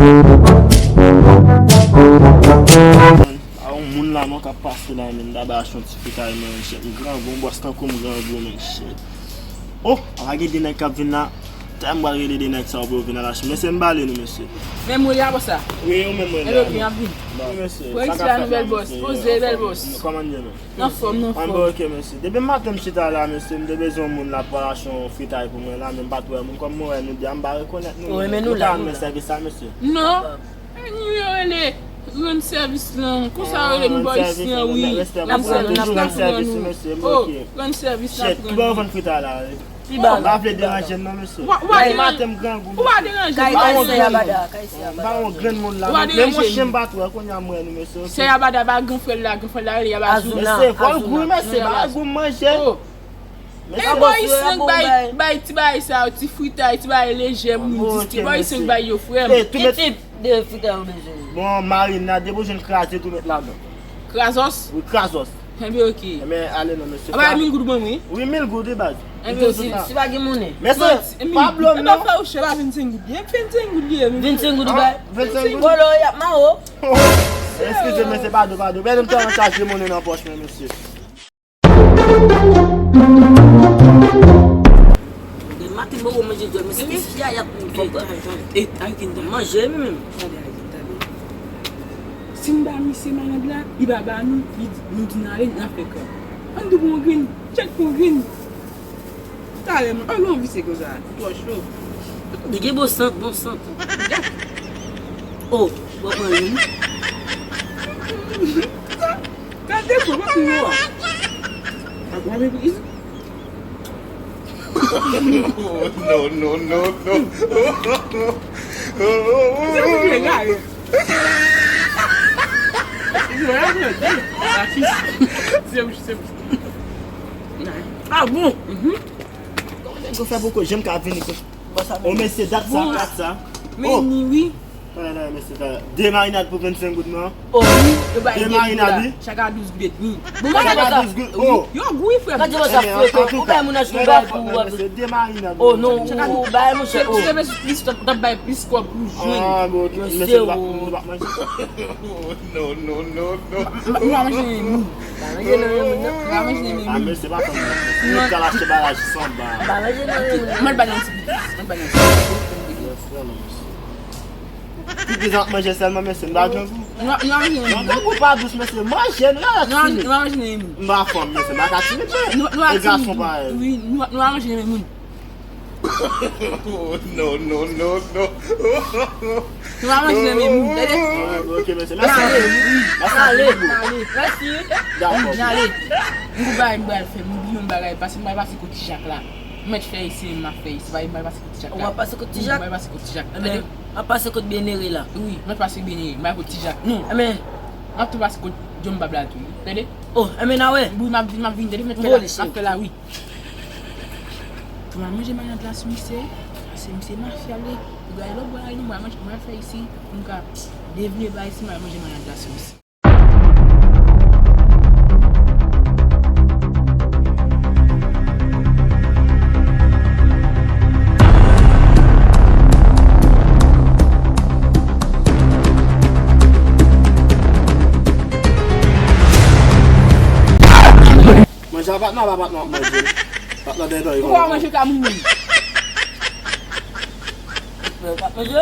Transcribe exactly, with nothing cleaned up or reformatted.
A yon moun la non k ap pase la, men m ta ba achte yon ti fritay, men shit, m grangou, yon bòs tankou m grangou, men shit. Oh, a pa gen de nèg k ap vin la. Tè m pral rele de nèg sa yo pou yo vin al achte. Mesye, m bale nou, mesye. Men mwen la, bòs la. Wi, yo menm mwen la. Wi, mesye. Pran isi la, nou bèl bòs. Poze, bèl bòs. Kòman n ye menm? Nan fòm, nan fòm. An, bon, ok, mesye. Depi maten m chita la, mesye, m te bezwen yon moun la pou al achte yon fritay pou mwen la, men m pa t wè moun. Kòm mwen wè nou de a, m pa rekonèt nou. Wi, men nou la, nou la. Sèvis la, mesye. Non. Yo rele rann sèvis lan. Konsa yo rele nou bò isi an, wi. N ap rann, n ap rann nou. Oh, rann sèvis, n ap rann nou. Shit, ki bò yo vann fritay la? Pi ba. M pa vle deranje n non, mesye. Wa, wa deranje. Maten m grangou. Wa deranje. Kay, kay sè Yabada, kay sè Yabada. M pa yon grenn moun la. Wa deranje. Men monchè, m pa t wè, kounye a m wè nou, mesye, ok. Sè Yabada, ba gran frè l la, gran frè l la rele Yabada. Azuna, mesye, fò l gou, mesye, ba gou manje. Oh. Men bò isi an k bay, bay ti bagay sa yo, ti fritay, ti bagay lejè, moun diske. Bò isi an k bay yo, frè m. Ki tip de fritay ou bezwen? Bon, marinad, depi w jwenn kraze, tou met ladan. Krazòs? Wi, krazòs. Enben, ok. Enben, ale non, mesye. Aba, mil goud ban mwen. Wi, mil goud, wi, baz. Enben, ok. Si pa gen monnen. Mesye, pa blo m non. Fè ou chè, pa vennsenk goud. Vennsenk goud, vennsenk goud, bay. Vennsenk goud. Bolo, y ap mawo. Eskize, mesye, padon, padon. Men m tèlman chaje monnen nan pòch mwen, mesye. Maten mwen manje djòl, men se te fia y ap manje. Manje, men menm. Si n ba misye malad la, li pa ba nou, li, nou di n ale, n ap fè kòb. Ann tou pran yon grenn, tchèk pran yon grenn. Talè, mwen, oh, non, visye konsa, twò cho. Li gen bon sant, bon sant. Oh, w ap pran youn. Gade pou mwen pou yo a. Ak mwen mepriz. No, no, no, no. Se pou mwen gare. Se bouch, se bouch. Ah bon? Kòman nèg yo fè poko janm ka vini kon. O mesye, dat sa, dat sa. Men ni wi. Talè, talè, mesye, talè. De marinad pou vennsenk goud, non? O wi, yo bay de marinad, wi. Chak a douz goud edmi. Bon, chak a douz goud, o. Yo gou wi, frè m. Gade sa, frè, ou bay moun nan jou bay pou wè. De marinad. O non, ou bay, monchè, o. Si te vle plis, t ap bay plis kòb pou jwenn. Ah, bon, ok. Mesye, nou pa, nou pa manje. No, no, no, no. M pa manje nan men moun. Pa manje nan men moun, non. Pa manje nan men moun. Ah, mesye, pa fè m. Nou pral achte bagay sanba. Pa manje nan men moun. Mwen ba nou ti pipiz. Mwen ba nou ti pipiz. Pipiz ap manje sèlman, mesye, m pa grangou. Nou, nou pa manje nan men moun. Grangou pa dous, mesye. Manje, nou la, nou pa manje nan men moun. M pa fanm, mesye, m pa ka timoun, mesye. E gason parèy. Wi, nou, nou pa manje nan men moun. No, no, no, no. Nou pa manje nan men moun, tande? Ok, mesye. Mèsi. Mèsi. Mèsi. Mèsi. Dakò. N ale. M pou bay, m pral fè, m bliye yon bagay, pase m pral pase kot Tijak la. M mèt fè isi, m ap fè isi, m pral pase kot Tijak la. Ou ap pase kot Tijak? M pral pase kot Tijak, tande? Enben, m ap pase kot Byenere la. Wi, m ap pase Byenere, m pral kot Tijak. Non. Enben. M ap tou pase kot Djòm Bab la tou, tande? Oh, enben, n a wè. Wi, m ap vin, m ap vin, tande, m mèt fè la, m ap fè la, wi. Pou mwen manje marinad la sou misye, se misye mafya li. Pou gade lòt bò la, nou mwen manje, mwen fè isi, pou m ka devine ba isi, mwen manje marinad la sou misye. Manje a patnè, a patnè ap manje. Patnè dèyè dèyè. Ou pa manje ka moun. Patnè manje?